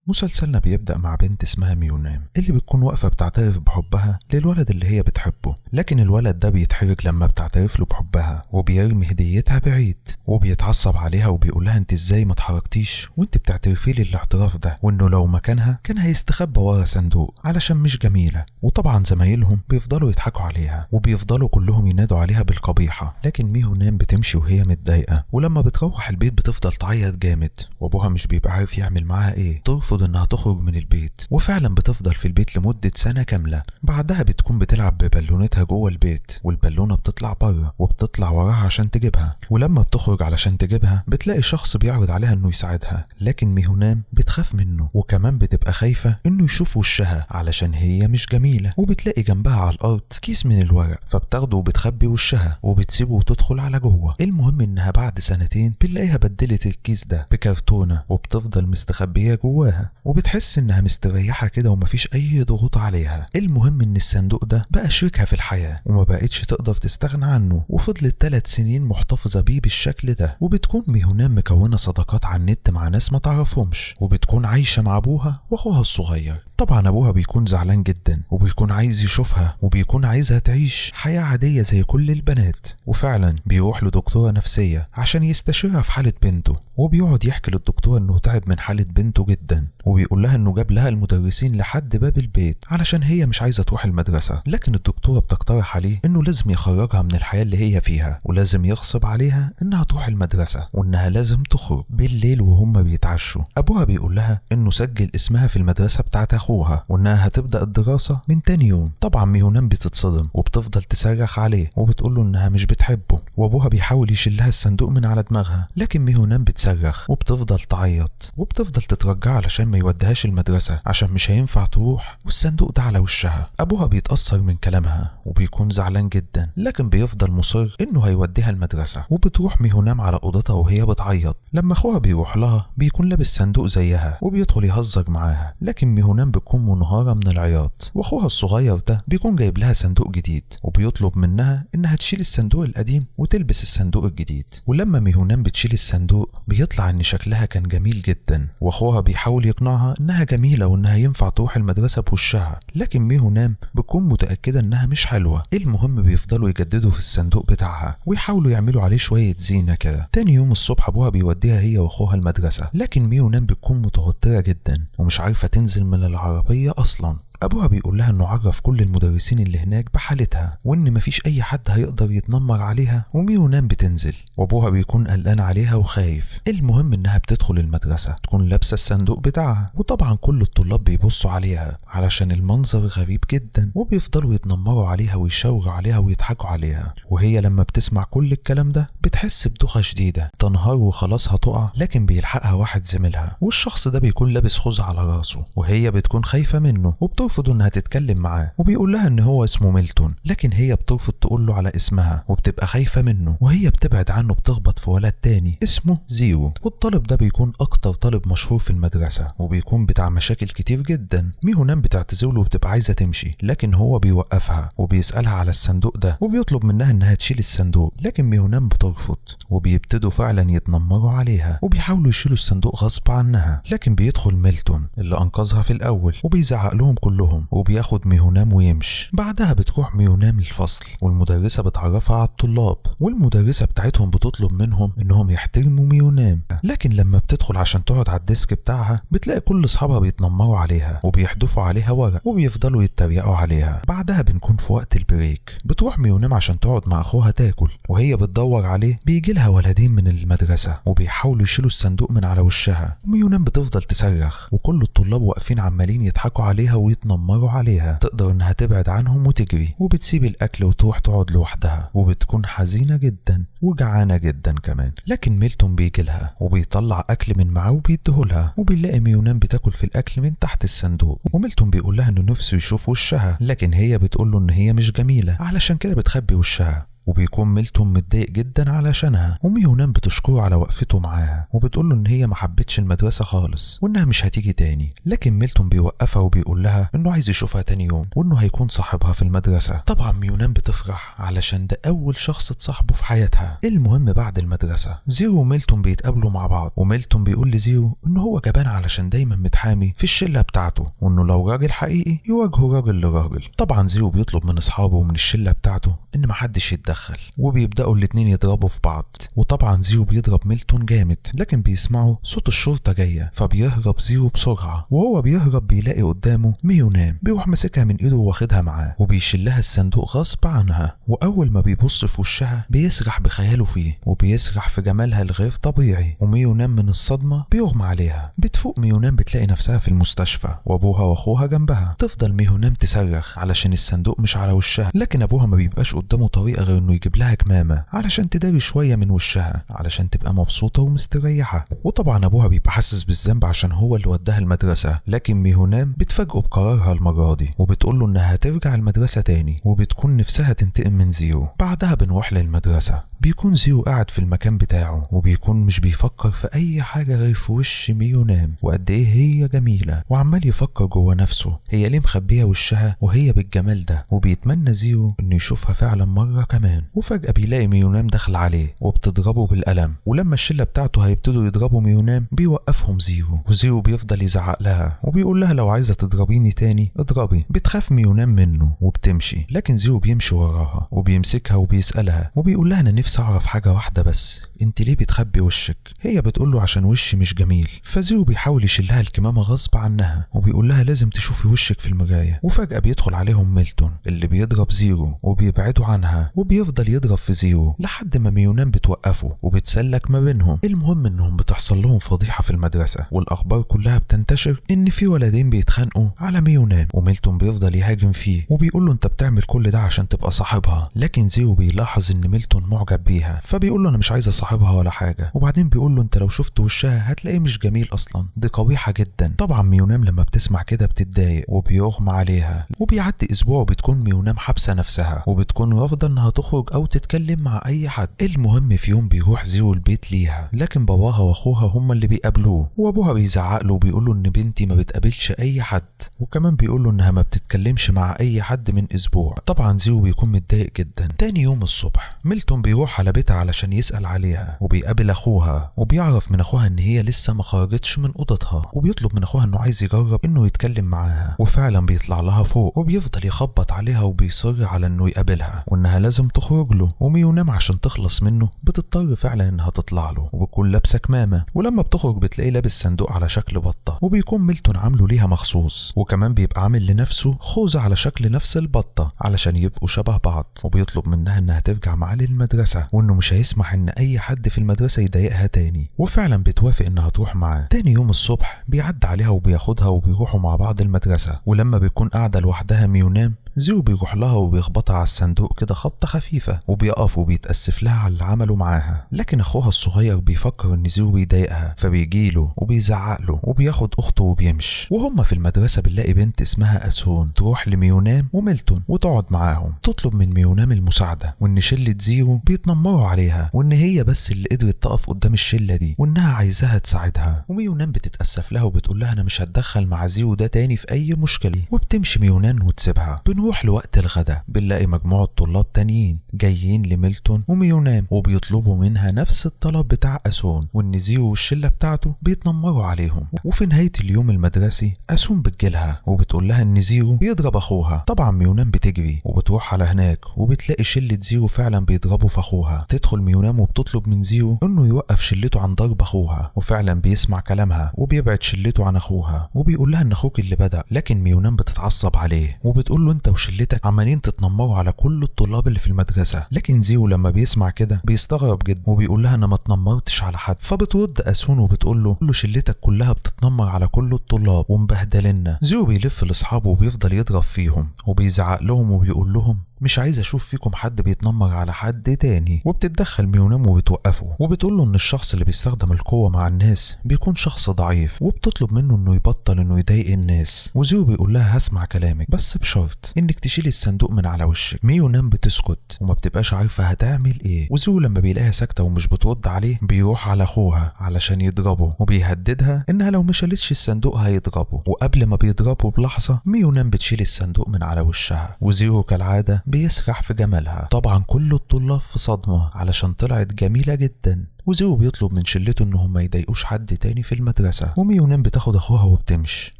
مسلسلنا بيبدأ مع بنت اسمها ميونام اللي بتكون واقفة بتعترف بحبها للولد اللي هي بتحبه، لكن الولد ده بيتحرج لما بتعترف له بحبها وبيرمي هديتها بعيد وبيتعصب عليها وبيقول لها انت ازاي ما اتحركتيش وانت بتعترفي لي الاعتراف ده، وانه لو مكانها كان هيستخبى ورا صندوق علشان مش جميلة. وطبعا زمايلهم بيفضلوا يضحكوا عليها وبيفضلوا كلهم ينادوا عليها بالقبيحة، لكن ميونام بتمشي وهي متضايقة، ولما بتروح البيت بتفضل تعيط جامد وابوها مش بيبقى عارف يعمل معاها ايه. ترفض انها تخرج من البيت وفعلا بتفضل في البيت لمدة سنة كاملة. بعدها بتكون بتلعب ببالونتها جوه البيت والبالونة بتطلع بره وبتطلع وراها عشان تجيبها، ولما بتخرج علشان تجيبها بتلاقي شخص بيعرض عليها انه يساعدها، لكن ميهونام بتخاف منه وكمان بتبقى خايفة انه يشوف وشها علشان هي مش جميلة، وبتلاقي جنبها على الارض كيس من الورق فبتاخده وبتخبي وشها وبتسيبه وتدخل على جوه. المهم انها بعد سنتين بنلاقيها بدلت الكيس ده بكرتونة وبتفضل مستخبية جواها وبتحس انها مستريحة كده ومفيش اي ضغوط عليها. المهم ان الصندوق ده بقى شريكها في الحياة وما بقتش تقدر تستغنى عنه، وفضلت 3 سنين محتفظة بيه بالشكل ده. وبتكون ميهونام مكونة صداقات على النت مع ناس ما تعرفهمش، وبتكون عايشة مع ابوها واخوها الصغير. طبعا ابوها بيكون زعلان جدا وبيكون عايز يشوفها وبيكون عايزها تعيش حياة عادية زي كل البنات، وفعلا بيروح لدكتورة نفسية عشان يستشيرها في حالة بنته، وبيقعد يحكي للدكتورة انه تعب من حالة بنته جدا، وبيقول لها انه جاب لها المدرسين لحد باب البيت علشان هي مش عايزة تروح المدرسة. لكن الدكتورة بتقترح عليه انه لازم يخرجها من الحياة اللي هي فيها ولازم يغصب عليها انها تروح المدرسة وانها لازم تخرج. بالليل وهم بيتعشوا ابوها بيقول لها انه سجل اسمها في المدرسة بتاعت اخوها وانها هتبدأ الدراسة من تاني يوم. طبعا ميهونام بتتصدم وبتفضل تصرخ عليه وبتقول له انها مش بتحبه، وابوها بيحاول يشيلها الصندوق من على دماغها، لكن ميهونام بتصرخ وبتفضل تعيط وبتفضل تترجع علشان ما يوديهاش المدرسة عشان مش هينفع تروح والصندوق ده على وشها. ابوها بيتأثر من كلامها وبيكون زعلان جدا، لكن بيفضل مصر انه هيوديها المدرسة. وبتروح ميهونام على اوضتها وهي بتعيط. لما اخوها بيروح لها بيكون لابس صندوق زيها وبيدخل يهزر معاها، لكن ميهونام بتكون منهارة من العياط، واخوها الصغير ده بيكون جايب لها صندوق جديد وبيطلب منها انها تشيل الصندوق القديم وتلبس الصندوق الجديد. ولما ميهونام بتشيل الصندوق بيطلع ان شكلها كان جميل جدا، واخوها بيحاول يقنعها انها جميلة وانها ينفع تروح المدرسة بوشها، لكن ميهونام بتكون متأكدة انها مش حلوة. المهم بيفضلوا يجددوا في الصندوق بتاعها ويحاولوا يعملوا عليه شوية زينة كده. تاني يوم الصبح ابوها بيوديها هي واخوها المدرسة، لكن ميهونام بتكون متوترة جدا ومش عارفة تنزل من العربية اصلا. ابوها بيقول لها انه عرف كل المدرسين اللي هناك بحالتها وان مفيش اي حد هيقدر يتنمر عليها، وميونام بتنزل وابوها بيكون قلقان عليها وخايف. المهم انها بتدخل المدرسة تكون لابسة الصندوق بتاعها، وطبعا كل الطلاب بيبصوا عليها علشان المنظر غريب جدا، وبيفضلوا يتنمروا عليها ويشاوروا عليها ويضحكوا عليها. وهي لما بتسمع كل الكلام ده بتحس بدوخة شديدة، تنهار وخلاص هتقع، لكن بيلحقها واحد زميلها، والشخص ده بيكون لابس خوذة على راسه وهي بتكون خايفة منه وبترفض انها تتكلم معاه، وبيقول لها ان هو اسمه ميلتون، لكن هي بترفض تقول له على اسمها وبتبقى خايفة منه. وهي بتبعد عنه بتخبط في ولد تاني اسمه زيرو، والطالب ده بيكون اكتر طالب مشهور في المدرسة وبيكون بتاع مشاكل كتير جدا. ميهونام بتعتذر له وبتبقى عايزة تمشي، لكن هو بيوقفها وبيسألها على الصندوق ده وبيطلب منها انها تشيل الصندوق، لكن ميهونام بترفض وبيبتدوا فعلا يتنمروا عليها وبيحاولوا يشيلوا الصندوق غصب عنها، لكن بيدخل ميلتون اللي انقذها في الاول وبيزعق لهم كلهم وبياخد ميهونام ويمشي. بعدها بتروح ميهونام الفصل والمدرسة بتعرفها على الطلاب، والمدرسة بتاعتهم بتطلب منهم انهم يحترموا ميهونام، لكن لما بتدخل عشان تقعد على ال desk بتاعها بتلاقي كل اصحابها بيتنمروا عليها وبيحدفوا عليها ورق وبيفضلوا يتريقوا عليها. بعدها بنكون في وقت ال break، بتروح ميهونام عشان تقعد مع اخوها تاكل، وهي بتدور عليه بيجي لها ولدين من المدرسة وبيحاولوا يشيلوا الصندوق من على وشها، وميهونام بتفضل تصرخ وكل الطلاب واقفين عمالين يضحكوا عليها ويتنمروا عليها. تقدر انها تبعد عنهم وتجري، وبتسيب الاكل وتروح تقعد لوحدها، وبتكون حزينة جدا وجعانة جدا كمان. لكن ميلتون بيجي لها وبيطلع اكل من معاه وبيديهولها، وبيلاقي ميونام بتاكل في الاكل من تحت الصندوق، وميلتون بيقول لها انه نفسه يشوف وشها، لكن هي بتقول له ان هي مش جميلة علشان كده بتخبي وشها. وبيكون ميلتون متضايق جدا علشانها. وميونام بتشكره على وقفته معاها وبتقول له ان هي ما حبتش المدرسة خالص وانها مش هتيجي تاني، لكن ميلتون بيوقفها وبيقول لها انه عايز يشوفها تاني يوم وانه هيكون صاحبها في المدرسة. طبعا ميونام بتفرح علشان ده اول شخص تصاحبه في حياتها. المهم بعد المدرسة زيرو وميلتون بيتقابلوا مع بعض، وميلتون بيقول لزيرو ان هو جبان علشان دايما متحامي في الشلة بتاعته، وانه لو راجل حقيقي يواجهه راجل لراجل. طبعا زيرو بيطلب من اصحابه ومن الشلة بتاعته ان محدش يتدخل، وبيبداوا الاتنين يضربوا في بعض. وطبعا زيرو بيضرب ميلتون جامد، لكن بيسمعوا صوت الشرطة جاية فبيهرب زيرو بسرعة. وهو بيهرب بيلاقي قدامه ميونام، بيروح ماسكها من ايده واخدها معاه وبيشيلها الصندوق غصب عنها. واول ما بيبص في وشها بيسرح بخياله فيه وبيسرح في جمالها الغير طبيعي، وميونام من الصدمة بيغمى عليها. بتفوق ميونام بتلاقي نفسها في المستشفى وابوها واخوها جنبها. تفضل ميونام تصرخ علشان الصندوق مش على وشها، لكن ابوها ما بيبقاش قدامه طريقه غير انه يجيب لها كمامه علشان تداري شوية من وشها علشان تبقى مبسوطة ومستريحه. وطبعا ابوها بيبقى حاسس بالذنب عشان هو اللي وداها المدرسة، لكن ميونام بتفاجئه بقرارها المرة دي وبتقول له انها هترجع المدرسة تاني وبتكون نفسها تنتقم من زيرو. بعدها بنروح للمدرسة، بيكون زيرو قاعد في المكان بتاعه وبيكون مش بيفكر في اي حاجة غير في وش ميونام وقد ايه هي جميلة، وعمال يفكر جوه نفسه هي ليه مخبيه وشها وهي بالجمال ده، وبيتمنى زيرو انه يشوفها فعلا مرة كمان. وفجاة بيلاقي ميونام داخل عليه وبتضربه بالقلم، ولما الشلة بتاعته هيبتدوا يضربوا ميونام بيوقفهم زيرو، وزيرو بيفضل يزعق لها وبيقول لها لو عايزه تضربيني تاني اضربي. بتخاف ميونام منه وبتمشي، لكن زيرو بيمشي وراها وبيمسكها وبيسالها وبيقول لها انا نفسي اعرف حاجة واحدة بس، انت ليه بتخبي وشك؟ هي بتقول له عشان وشي مش جميل. فزيرو بيحاول يشيلها الكمامة غصب عنها وبيقول لها لازم تشوفي وشك في المراية. وفجاة بيدخل عليهم ميلتون اللي بيضرب زيرو وبيبعدوا عنها وبيفضل يضرب في زيرو لحد ما ميونام بتوقفه وبتسلك ما بينهم. المهم انهم بتحصل لهم فضيحة في المدرسة، والاخبار كلها بتنتشر ان في ولدين بيتخانقوا على ميونام، وميلتون بيفضل يهاجم فيه وبيقول له انت بتعمل كل ده عشان تبقى صاحبها. لكن زيرو بيلاحظ ان ميلتون معجب بيها فبيقول له انا مش عايز اصاحبها ولا حاجة، وبعدين بيقول له انت لو شفت وشها هتلاقيه مش جميل اصلا، دي قبيحة جدا. طبعا ميونام لما بتسمع كده بتتضايق وبيغمى عليها. وبيعدي اسبوع وبتكون ميونام حابسه نفسها وبتكون رافضه انها تخرج او تتكلم مع اي حد. المهم في يوم بيروح زيرو البيت ليها، لكن باباها واخوها هما اللي بيقابلوه، وابوها بيزعق له وبيقول له ان بنتي ما بتقابلش اي حد، وكمان بيقول له انها ما بتتكلمش مع اي حد من اسبوع. طبعا زيرو بيكون متضايق جدا. تاني يوم الصبح ميلتون بيروح على بيتها علشان يسأل عليها، وبيقابل اخوها وبيعرف من اخوها ان هي لسه ما خرجتش من اوضتها، وبيطلب من اخوها انه عايز يجرب انه يتكلم معاها، وفعلا بيطلع لها فوق وبيفضل يخبط عليها وبيصر على انه يقابلها وانها لازم تخرج له. وميونام عشان تخلص منه بتضطر فعلا انها تطلع له، وبتكون لابسه كمامه، ولما بتخرج بتلاقيه لابس صندوق على شكل بطه، وبيكون ميلتون عامله ليها مخصوص، وكمان بيبقى عامل لنفسه خوذه على شكل نفس البطة علشان يبقوا شبه بعض. وبيطلب منها انها ترجع معاه للمدرسة وانه مش هيسمح ان اي حد في المدرسة يضايقها تاني، وفعلا بتوافق انها تروح معاه. تاني يوم الصبح بيعدي عليها وبياخدها وبيروحوا مع بعض المدرسة. ولما بيكون قاعدة لوحدها ميونام، زيرو بيروح لها وبيخبطها على الصندوق كده خبطة خفيفة، وبيقف وبيتأسف لها على اللي عمله معاها. لكن اخوها الصغير بيفكر ان زيرو بيضايقها فبيجيله وبيزعق له وبياخد اخته وبيمشي. وهما في المدرسة بنلاقي بنت اسمها اسون تروح لميونام وميلتون وتقعد معاهم، تطلب من ميونام المساعدة وان شلة زيرو بيتنمروا عليها وان هي بس اللي قدرت تقف قدام الشلة دي وانها عايزاها تساعدها. وميونام بتتأسف لها وبتقول لها انا مش هتدخل مع زيرو ده تاني في اي مشكلة، وبتمشي ميونان وتسيبها. بنروح لوقت الغداء بنلاقي مجموعة طلاب تانيين جايين لميلتون وميونام وبيطلبوا منها نفس الطلب بتاع أسون، وإن زيرو والشلة بتاعته بيتنمروا عليهم. وفي نهاية اليوم المدرسي أسون بتجيلها وبتقول لها إن زيرو بيضرب أخوها. طبعا ميونام بتجري وبتروح على هناك وبتلاقي شلة زيرو فعلا بيضربوا في أخوها. تدخل ميونام وبتطلب من زيرو إنه يوقف شلته عن ضرب أخوها، وفعلا بيسمع كلامها وبيبعد شلته عن أخوها وبيقول لها إن أخوك اللي بدأ. لكن ميونام بتتعصب عليه وبتقول له أنت وشلتك عمالين تتنمروا على كل الطلاب اللي في المدرسة. لكن زيرو لما بيسمع كده بيستغرب جدا وبيقول لها انا ما اتنمرتش على حد. فبترد اسون وبتقول له شلتك كلها بتتنمر على كل الطلاب ومبهدلنا. زيرو بيلف لاصحابه وبيفضل يضرب فيهم وبيزعق لهم وبيقول لهم مش عايز اشوف فيكم حد بيتنمر على حد تاني. وبتتدخل ميونام وبتوقفه وبتقول له ان الشخص اللي بيستخدم القوة مع الناس بيكون شخص ضعيف، وبتطلب منه انه يبطل انه يضايق الناس. وزيو بيقول لها هسمع كلامك بس بشرط انك تشيلي الصندوق من على وشك. ميونام بتسكت وما بتبقاش عارفة هتعمل ايه. وزيو لما بيلاقيها ساكتة ومش بترد عليه بيروح على اخوها علشان يضربه، وبيهددها انها لو ما شالتش الصندوق هيضربه. وقبل ما بيضربه بلحظة ميونام بتشيل الصندوق من على وشها، وزيرو كالعادة بيسرح في جمالها. طبعا كل الطلاب في صدمة علشان طلعت جميلة جدا. وزيرو بيطلب من شلته انهم ما يضايقوش حد تاني في المدرسة. وميونام بتاخد اخوها وبتمشي،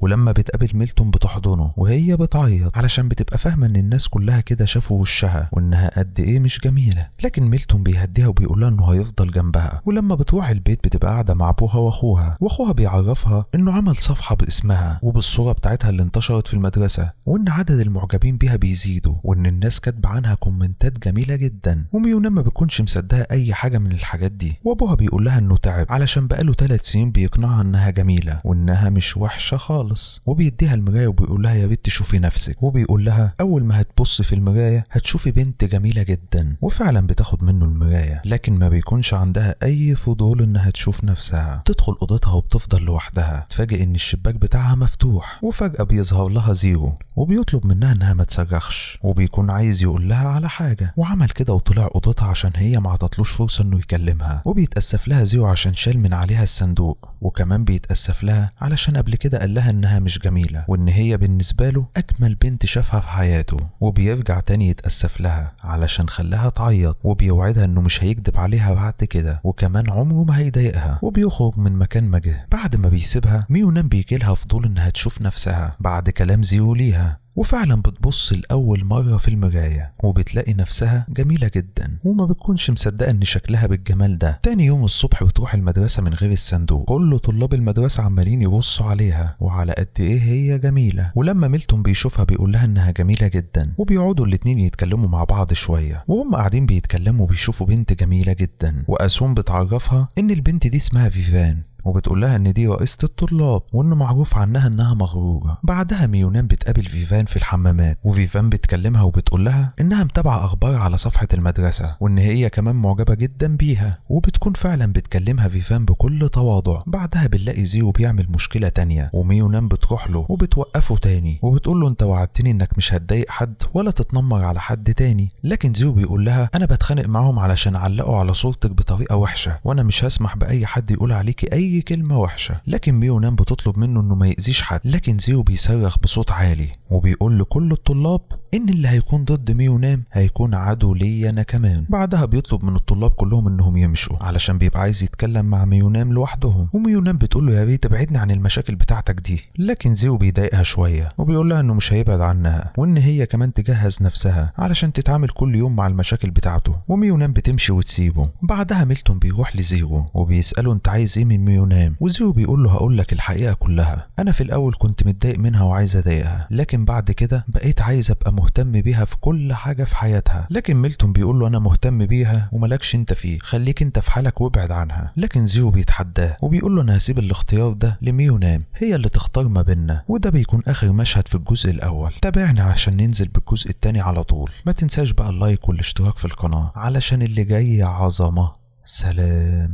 ولما بتقابل ميلتون بتحضنه وهي بتعيط علشان بتبقى فاهمة ان الناس كلها كده شافوا وشها وانها قد ايه مش جميلة. لكن ميلتون بيهديها وبيقولها انه هيفضل جنبها. ولما بتروح البيت بتبقى قاعدة مع ابوها واخوها، واخوها بيعرفها انه عمل صفحة باسمها وبالصورة بتاعتها اللي انتشرت في المدرسة، وان عدد المعجبين بيها بيزيدوا، وان الناس كاتبة عنها كومنتات جميلة جدا. وميونام ما بتكونش مصدقة اي حاجة من الحاجات دي. وابوها بيقول لها انه تعب علشان بقاله 3 سنين بيقنعها انها جميلة وانها مش وحشة خالص، وبيديها المراية وبيقول لها يا بنت شوفي نفسك، وبيقول لها اول ما هتبص في المراية هتشوفي بنت جميلة جدا. وفعلا بتاخد منه المراية، لكن ما بيكونش عندها اي فضول انها تشوف نفسها. تدخل اوضتها وبتفضل لوحدها، تفاجئ ان الشباك بتاعها مفتوح، وفجاة بيظهر لها زيرو وبيطلب منها انها ما تصرخش، وبيكون عايز يقول لها على حاجة. وعمل كده وطلع اوضتها عشان هي ما عطتلوش فرصة انه يكلمها. وبيتأسف لها زيرو عشان شال من عليها الصندوق، وكمان بيتأسف لها علشان قبل كده قال لها انها مش جميلة وان هي بالنسبة له اجمل بنت شافها في حياته. وبيرجع تاني يتأسف لها علشان خلاها تعيط، وبيوعدها انه مش هيكدب عليها بعد كده، وكمان عمره ما هيضايقها. وبيخرج من مكان ما جه. بعد ما بيسيبها ميونام بيجيلها فضول انها تشوف نفسها بعد كلام زيرو ليها، وفعلا بتبص لأول مرة في المراية وبتلاقي نفسها جميلة جدا، وما بتكونش مصدقة ان شكلها بالجمال ده. تاني يوم الصبح بتروح المدرسة من غير الصندوق، كل طلاب المدرسة عمالين يبصوا عليها وعلى قد ايه هي جميلة. ولما ميلتون بيشوفها بيقول لها انها جميلة جدا، وبيقعدوا الاتنين يتكلموا مع بعض شوية. وهم قاعدين بيتكلموا بيشوفوا بنت جميلة جدا، وأسوم بتعرفها ان البنت دي اسمها فيفان، وبتقول لها ان دي رئيسة الطلاب وانه معروف عنها انها مغرورة. بعدها ميونام بتقابل فيفان في الحمامات، وفيفان بتكلمها وبتقول لها انها متابعة اخبار على صفحة المدرسة وان هي كمان معجبة جدا بيها، وبتكون فعلا بتكلمها فيفان بكل تواضع. بعدها بنلاقي زيو بيعمل مشكلة تانية، وميونام بتروح له وبتوقفه تاني وبتقول له انت وعدتني انك مش هتضايق حد ولا تتنمر على حد تاني. لكن زيو بيقول لها انا بتخانق معاهم علشان علقوا على صورتك بطريقة وحشة، وانا مش هسمح باي حد يقول عليكي اي كلمة وحشة. لكن ميونام بتطلب منه انه ما يأذيش حد، لكن زيو بيصرخ بصوت عالي وبيقول لكل الطلاب ان اللي هيكون ضد ميونام هيكون عدو ليا انا كمان. بعدها بيطلب من الطلاب كلهم انهم يمشوا علشان بيبقى عايز يتكلم مع ميونام لوحدهم. وميونام بتقول له يا ريت ابعدني عن المشاكل بتاعتك دي، لكن زيو بيضايقها شوية وبيقول لها انه مش هيبعد عنها، وان هي كمان تجهز نفسها علشان تتعامل كل يوم مع المشاكل بتاعته. وميونام بتمشي وتسيبه. بعدها ميلتون بيروح لزيرو وبيسأله انت عايز ايه من ميونام، وزيرو بيقول له هقول لك الحقيقة كلها، انا في الاول كنت متضايق منها وعايز اضايقها، لكن بعد كده بقيت عايز ابقى مهتم بيها في كل حاجة في حياتها. لكن ميلتون بيقول له انا مهتم بيها وملكش انت فيه، خليك انت في حالك وابعد عنها. لكن زيرو بيتحداه وبيقول له انا هسيب الاختيار ده لميونام، هي اللي تختار ما بيننا. وده بيكون اخر مشهد في الجزء الاول. تابعنا عشان ننزل بالجزء الثاني على طول. ما تنساش بقى ال like والاشتراك في القناة علشان اللي جاي عظمة. سلام.